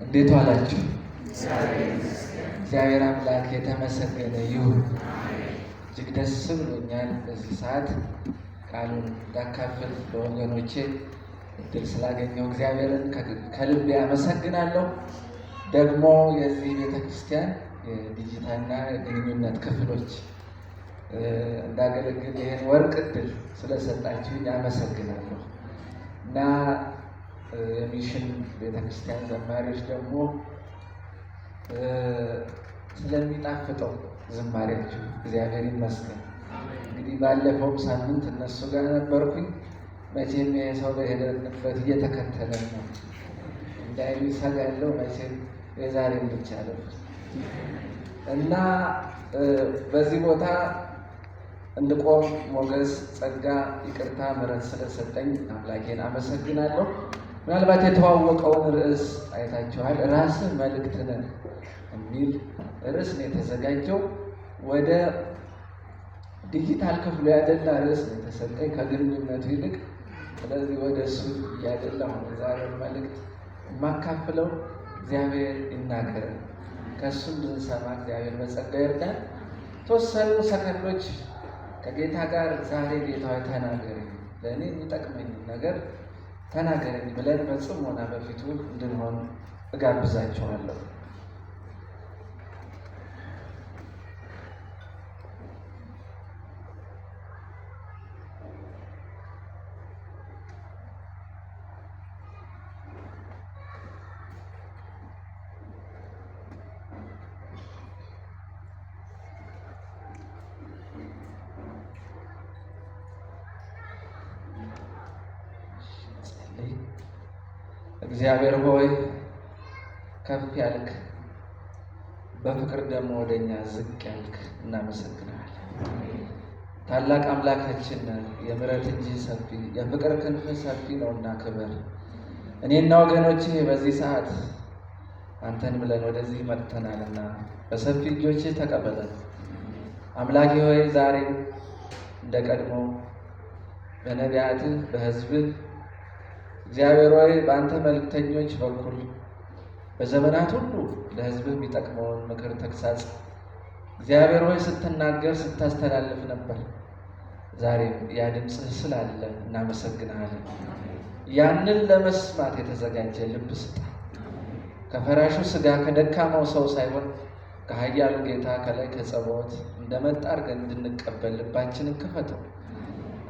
እንዴት ዋላችሁ? እግዚአብሔር አምላክ የተመሰገነ ይሁን። እጅግ ደስ ብሎኛል በዚህ ሰዓት ቃሉን እንዳካፍል ለወገኖቼ እድል ስላገኘው እግዚአብሔርን ከልቤ አመሰግናለሁ። ደግሞ የዚህ ቤተክርስቲያን የዲጂታልና የግንኙነት ክፍሎች እንዳገለግል ይህን ወርቅ እድል ስለሰጣችሁኝ አመሰግናለሁ። እና የሚሽን ቤተክርስቲያን ዘማሪዎች ደግሞ ስለሚጣፍጠው ዝማሬያችሁ እግዚአብሔር ይመስገን። እንግዲህ ባለፈውም ሳምንት እነሱ ጋር ነበርኩኝ። መቼም ይሄ ሰው በሄደንበት እየተከተለን ነው እንዳይሉ እሰጋለሁ። መቼም የዛሬን ብቻ እና በዚህ ቦታ እንድቆም ሞገስ፣ ጸጋ፣ ይቅርታ፣ ምሕረት ስለሰጠኝ አምላኬን አመሰግናለሁ። ምናልባት የተዋወቀውን ርዕስ አይታችኋል። ራስህ መልእክት ነህ የሚል ርዕስ ነው የተዘጋጀው። ወደ ዲጂታል ክፍሉ ያደላ ርዕስ ነው የተሰጠኝ ከግንኙነቱ ይልቅ። ስለዚህ ወደ እሱ እያደላ ነው የዛሬውን መልእክት የማካፍለው። እግዚአብሔር ይናገረን፣ ከእሱ እንድንሰማ እግዚአብሔር በጸጋ ይርዳን። ተወሰኑ ሰከንዶች ከጌታ ጋር ዛሬ ጌታ ሆይ ተናገረኝ፣ ለእኔ የሚጠቅመኝ ነገር ተናገረኝ ብለን በጽሞና በፊቱ እንድንሆን እጋብዛችኋለሁ። እግዚአብሔር ሆይ ከፍ ያልክ በፍቅር ደግሞ ወደኛ ዝቅ ያልክ እናመሰግናለን። ታላቅ አምላካችን የምሕረት እንጂ ሰፊ የፍቅር ክንፍ ሰፊ ነውና ክብር። እኔና ወገኖቼ በዚህ ሰዓት አንተን ብለን ወደዚህ መጥተናልና በሰፊ እጆች ተቀበለን። አምላኬ ሆይ ዛሬ እንደ ቀድሞ በነቢያትህ በሕዝብህ እግዚአብሔር ሆይ በአንተ መልእክተኞች በኩል በዘመናት ሁሉ ለሕዝብህ የሚጠቅመውን ምክር ተግሳጽ እግዚአብሔር ሆይ ስትናገር ስታስተላልፍ ነበር። ዛሬም ያ ድምፅህ ስላለ እናመሰግንሃለን። ያንን ለመስማት የተዘጋጀ ልብ ስጠን። ከፈራሹ ስጋ ከደካማው ሰው ሳይሆን ከኃያሉ ጌታ ከላይ ከጸባዖት እንደመጣ አድርገን እንድንቀበል ልባችንን ክፈተው።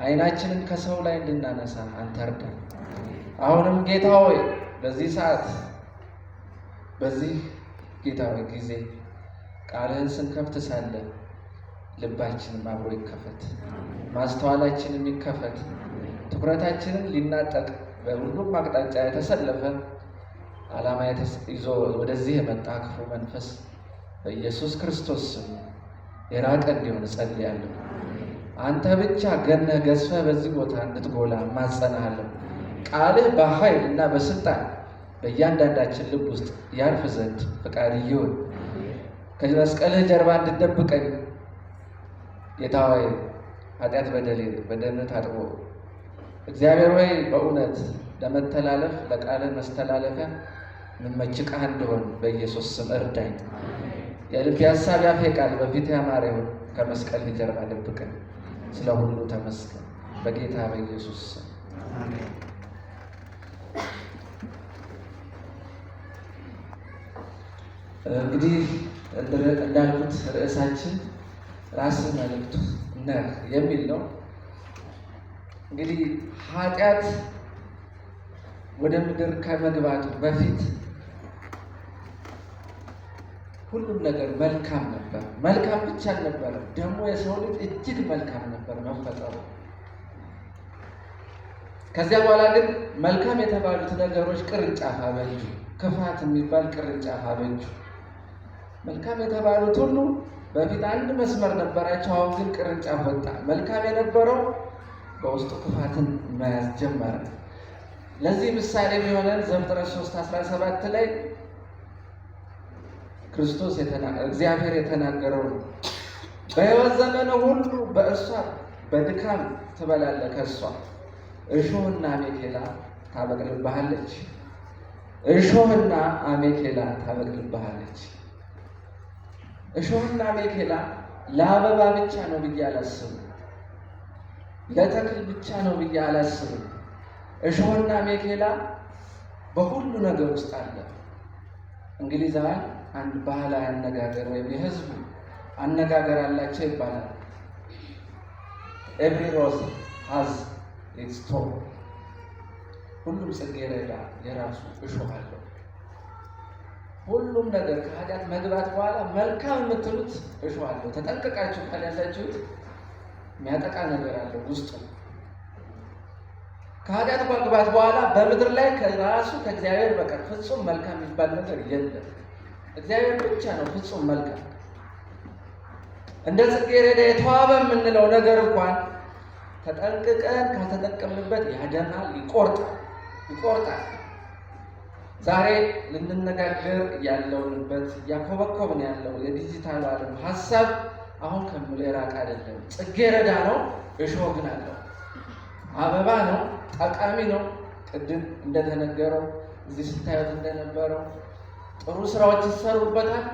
ዓይናችንን ከሰው ላይ እንድናነሳ አንተ እርዳን። አሁንም ጌታ ሆይ በዚህ ሰዓት በዚህ ጌታ ሆይ ጊዜ ቃልህን ስንከፍት ሳለ ልባችንም አብሮ ይከፈት፣ ማስተዋላችንም ይከፈት፣ ትኩረታችንን ሊናጠቅ በሁሉም አቅጣጫ የተሰለፈ ዓላማ ይዞ ወደዚህ የመጣ ክፉ መንፈስ በኢየሱስ ክርስቶስ ስም የራቀ እንዲሆን እጸልያለሁ። አንተ ብቻ ገነህ ገዝፈህ በዚህ ቦታ እንድትጎላ እማጸናሃለሁ። ቃልህ በኃይል እና በስልጣን በእያንዳንዳችን ልብ ውስጥ ያርፍ ዘንድ ፈቃድ ይሁን። ከመስቀልህ ጀርባ እንድትደብቀኝ ጌታ ሆይ ኃጢአት በደሌ በደምህ ታጥቦ እግዚአብሔር ሆይ በእውነት ለመተላለፍ ለቃልህ መስተላለፊያ የምመች ዕቃ እንድሆን በኢየሱስ ስም እርዳኝ። የልቤ ሐሳብ ያፌ ቃል በፊትህ ያማረ ይሁን። ከመስቀልህ ጀርባ ደብቀኝ። ስለ ሁሉ ተመስገን በጌታ በኢየሱስ ስም። እንግዲህ እንዳልኩት ርዕሳችን ራስህ መልእክቱ ነህ የሚል ነው። እንግዲህ ኃጢአት ወደ ምድር ከመግባቱ በፊት ሁሉም ነገር መልካም ነበር። መልካም ብቻ አልነበረም፣ ደግሞ የሰው ልጅ እጅግ መልካም ነበር መፈጠሩ። ከዚያ በኋላ ግን መልካም የተባሉት ነገሮች ቅርንጫፍ አበጁ። ክፋት የሚባል ቅርንጫፍ አበጁ። መልካም የተባሉት ሁሉ በፊት አንድ መስመር ነበራቸው፣ አሁን ግን ቅርንጫፍ ወጣ። መልካም የነበረው በውስጡ ክፋትን መያዝ ጀመረ። ለዚህ ምሳሌ የሚሆነን ዘፍጥረት 3:17 ላይ ክርስቶስ እግዚአብሔር የተናገረው ነው። በሕይወት ዘመን ሁሉ በእርሷ በድካም ትበላለህ፣ ከእሷ እሾህና አሜኬላ ታበቅልብሃለች፣ እሾህና አሜኬላ ታበቅልብሃለች። እሾህና አሜኬላ ለአበባ ብቻ ነው ብዬ አላስብም። ለተክል ብቻ ነው ብዬ አላስብም። እሾህና አሜኬላ በሁሉ ነገር ውስጥ አለ። እንግሊዛውያን አንድ ባህላዊ አነጋገር ወይም የሕዝቡ አነጋገር አላቸው ይባላል። "Every rose has its thorn"፣ ሁሉም ጽጌረዳ የራሱ እሾህ አለው። ሁሉም ነገር ከኃጢአት መግባት በኋላ መልካም የምትሉት እሾህ አለው። ተጠንቅቃችሁ ካልያዛችሁት የሚያጠቃ ነገር አለው ውስጡ። ከኃጢአት መግባት በኋላ በምድር ላይ ከራሱ ከእግዚአብሔር በቀር ፍጹም መልካም የሚባል ነገር የለም። እግዚአብሔር ብቻ ነው ፍጹም መልካም። እንደ ጽጌረዳ የተዋበ የምንለው ነገር እንኳን ተጠንቅቀን ካልተጠቀምንበት ያደማል፣ ይቆርጣል ይቆርጣል። ዛሬ ልንነጋገር ያለውንበት እያኮበኮብን ያለው የዲጂታሉ ዓለም ሀሳብ አሁን ከምለው የራቀ አይደለም። ጽጌረዳ ነው፣ እሾህ ግን አለው። አበባ ነው፣ ጠቃሚ ነው። ቅድም እንደተነገረው እዚህ ስታዩት እንደነበረው ጥሩ ስራዎች ይሰሩበታል።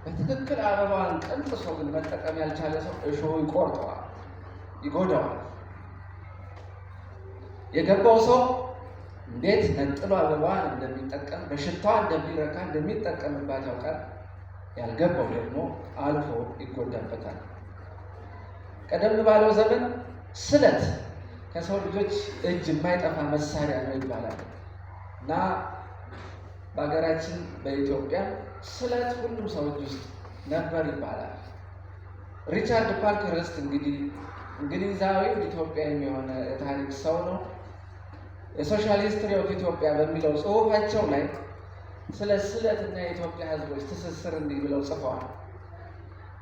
በትክክል አበባዋን ቀንጥሶ ግን መጠቀም ያልቻለ ሰው እሾሁ ይቆርጠዋል፣ ይጎዳዋል። የገባው ሰው እንዴት ነጥሎ አበባዋን እንደሚጠቀም፣ በሽታዋ እንደሚረካ፣ እንደሚጠቀምባት ያውቃል። ያልገባው ደግሞ አልፎ ይጎዳበታል። ቀደም ባለው ዘመን ስለት ከሰው ልጆች እጅ የማይጠፋ መሳሪያ ነው ይባላል እና በሀገራችን በኢትዮጵያ ስለት ሁሉም ሰው እጅ ውስጥ ነበር ይባላል። ሪቻርድ ፓንክረስት እንግዲህ እንግሊዛዊ ኢትዮጵያዊ የሆነ የታሪክ ሰው ነው። የ Social History of Ethiopia በሚለው ጽሑፋቸው ላይ ስለ ስለት እና የኢትዮጵያ ሕዝቦች ትስስር እንዲህ ብለው ጽፈዋል።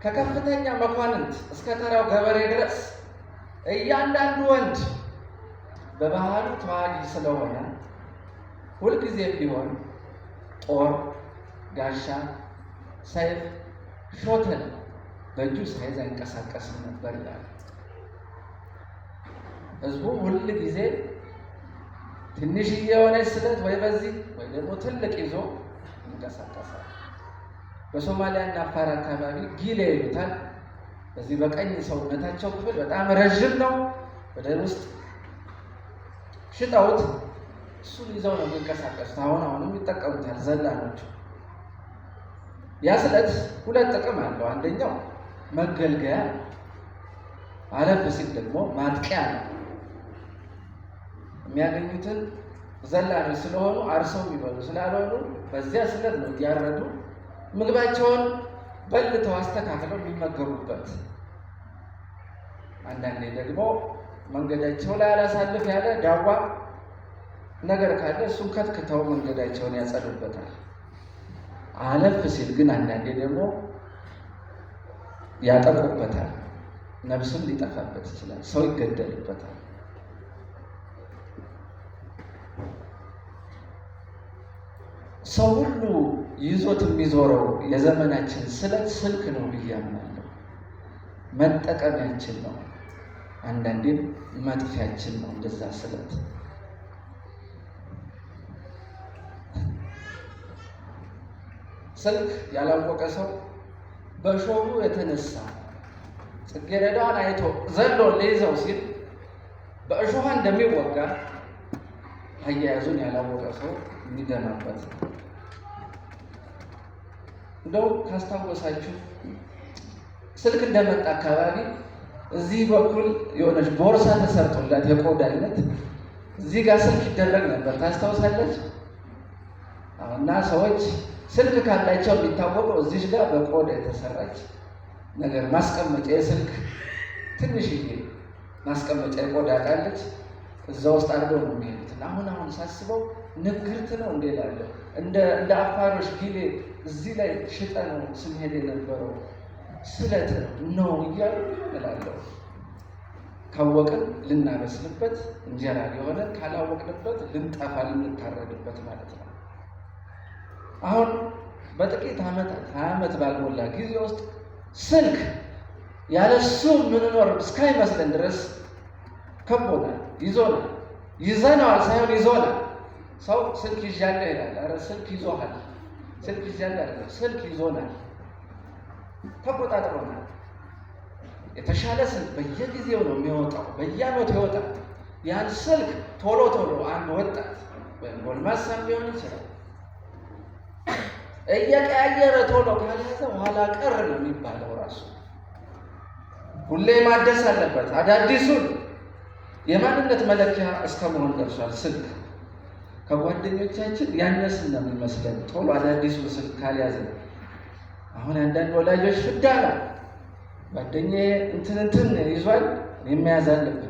ከከፍተኛ መኳንንት እስከ ተራው ገበሬ ድረስ እያንዳንዱ ወንድ በባህሉ ተዋጊ ስለሆነ ሁልጊዜም ቢሆን ጦር፣ ጋሻ፣ ሰይፍ፣ ሾተል በእጁ ሳይዝ አይንቀሳቀስም ነበር ይላል። ህዝቡ ሁል ጊዜ ትንሽዬ የሆነች ስለት ወይ በዚህ ወይ ደግሞ ትልቅ ይዞ ይንቀሳቀሳል። በሶማሊያ እና አፋር አካባቢ ጊሌ ይሉታል። በዚህ በቀኝ ሰውነታቸው ክፍል በጣም ረዥም ነው። ወደ ውስጥ ሽጠውት እሱን ይዘው ነው የሚንቀሳቀሱት። አሁን አሁንም ይጠቀሙታል ዘላኖቹ። ያ ስለት ሁለት ጥቅም አለው። አንደኛው መገልገያ፣ አለፍ ሲል ደግሞ ማጥቂያ ነው። የሚያገኙትን ዘላኖች ስለሆኑ፣ አርሰው የሚበሉ ስላልሆኑ በዚያ ስለት ነው እያረዱ ምግባቸውን በልተው አስተካክለው የሚመገቡበት። አንዳንዴ ደግሞ መንገዳቸው ላይ አላሳልፍ ያለ ዳዋ ነገር ካለ እሱን ከትክተው መንገዳቸውን ያጸዱበታል። አለፍ ሲል ግን አንዳንዴ ደግሞ ያጠቁበታል። ነፍስም ሊጠፋበት ይችላል። ሰው ይገደልበታል። ሰው ሁሉ ይዞት የሚዞረው የዘመናችን ስለት ስልክ ነው ብዬ አምናለሁ። መጠቀሚያችን ነው፣ አንዳንዴም መጥፊያችን ነው። እንደዛ ስለት ስልክ ያላወቀ ሰው በሾሁ የተነሳ ጽጌረዳዋን አይቶ ዘሎ ሊይዘው ሲል በእሾኋ እንደሚወጋ አያያዙን ያላወቀ ሰው የሚደማበት ነው። እንደው ካስታወሳችሁ ስልክ እንደመጣ አካባቢ እዚህ በኩል የሆነች ቦርሳ ተሰርቶላት የቆዳ አይነት እዚህ ጋር ስልክ ይደረግ ነበር። ታስታውሳለች? እና ሰዎች ስልክ ካላቸው የሚታወቀው እዚህ ጋር በቆዳ የተሰራች ነገር ማስቀመጫ፣ የስልክ ትንሽዬ ማስቀመጫ የቆዳ ቃለች እዛ ውስጥ አድርገው ነው የሚሄዱት። እና አሁን አሁን ሳስበው ንግርት ነው እንዴ እላለሁ። እንደ አፋሮች ጊሌ እዚህ ላይ ሽጠ ነው ስንሄድ የነበረው ስለት ነው እያሉ እላለሁ። ካወቅን ልናበስልበት እንጀራ ሊሆነ፣ ካላወቅንበት ልንጠፋ ልንታረድበት ማለት ነው። አሁን በጥቂት ዓመታት፣ 20 ዓመት ባልሞላ ጊዜ ውስጥ ስልክ ያለሱ የምንኖር እስካይመስለን ድረስ ከቦናል፣ ይዞናል። ይዘነዋል ሳይሆን ይዞናል። ሰው ስልክ ይዣለሁ ይላል። ኧረ ስልክ ይዞሃል። ስልክ ይዣለሁ አይደለም፣ ስልክ ይዞናል፣ ተቆጣጥሮናል። የተሻለ ስልክ በየጊዜው ነው የሚወጣው፣ በየዓመቱ ይወጣል። ያን ስልክ ቶሎ ቶሎ አንድ ወጣት ወይም ጎልማሳም ሊሆን ይችላል እየቀያየረ ቶሎ ካልያዘ ኋላ ቀር ነው የሚባለው። ራሱ ሁሌ ማደስ አለበት። አዳዲሱን የማንነት መለኪያ እስከ መሆን ደርሷል። ስልክ ከጓደኞቻችን ያነስን ነው የሚመስለን ቶሎ አዳዲሱን ስልክ ካልያዝን። አሁን አንዳንድ ወላጆች ፍዳ ነው፣ ጓደኛዬ እንትን እንትን ይዟል እኔም መያዝ አለብን።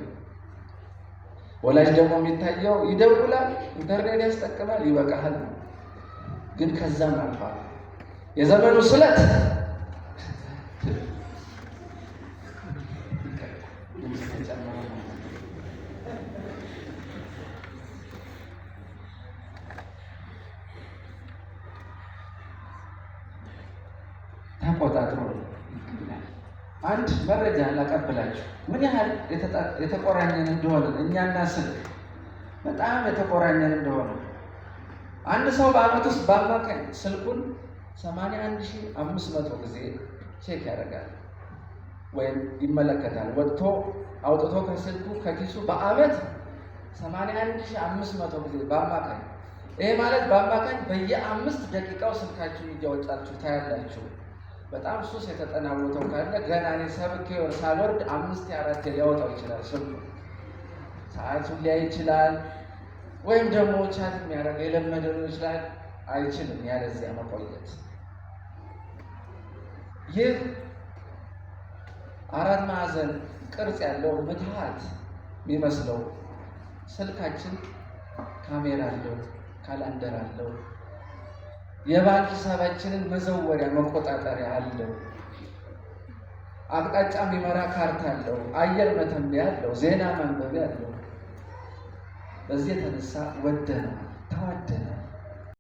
ወላጅ ደግሞ የሚታየው ይደውላል፣ ኢንተርኔት ያስጠቅማል፣ ይበቃሃል ነው። ግን ከዛም አልፏል። የዘመኑ ስለት ተቆጣጥሮ ይገኛል። አንድ መረጃ ላቀብላችሁ፣ ምን ያህል የተቆራኘን እንደሆነ እኛና ስልክ በጣም የተቆራኘን እንደሆነ። አንድ ሰው በዓመት ውስጥ በአማካኝ ስልኩን 81,500 ጊዜ check ያደርጋል ወይም ይመለከታል። ወጥቶ አውጥቶ ከስልኩ ከኪሱ በዓመት 81,500 ጊዜ በአማካኝ። ይሄ ማለት በአማካኝ በየአምስት ደቂቃው ስልካችሁን እያወጣችሁ ታያላችሁ። በጣም ሱስ የተጠናወተው ካለ ገና እኔ ሰብኬ ወር ሳልወርድ አምስት አራት ሊያወጣው ይችላል። ስልኩ ሰዓቱን ሊያይ ይችላል። ወይም ደግሞ chat የሚያደርገው የለመደ ሊሆን ይችላል። አይችልም ያለዚያ መቆየት። ይህ አራት ማዕዘን ቅርጽ ያለው ምትሃት የሚመስለው ስልካችን ካሜራ አለው፣ calendar አለው፣ የባንክ ሂሳባችንን መዘወሪያ መቆጣጠሪያ አለው፣ አቅጣጫ የሚመራ ካርታ አለው፣ አየር መተንበያ አለው፣ ዜና ማንበቢያ አለው። በዚህ የተነሳ ወደነዋል፣ ተዋደናል።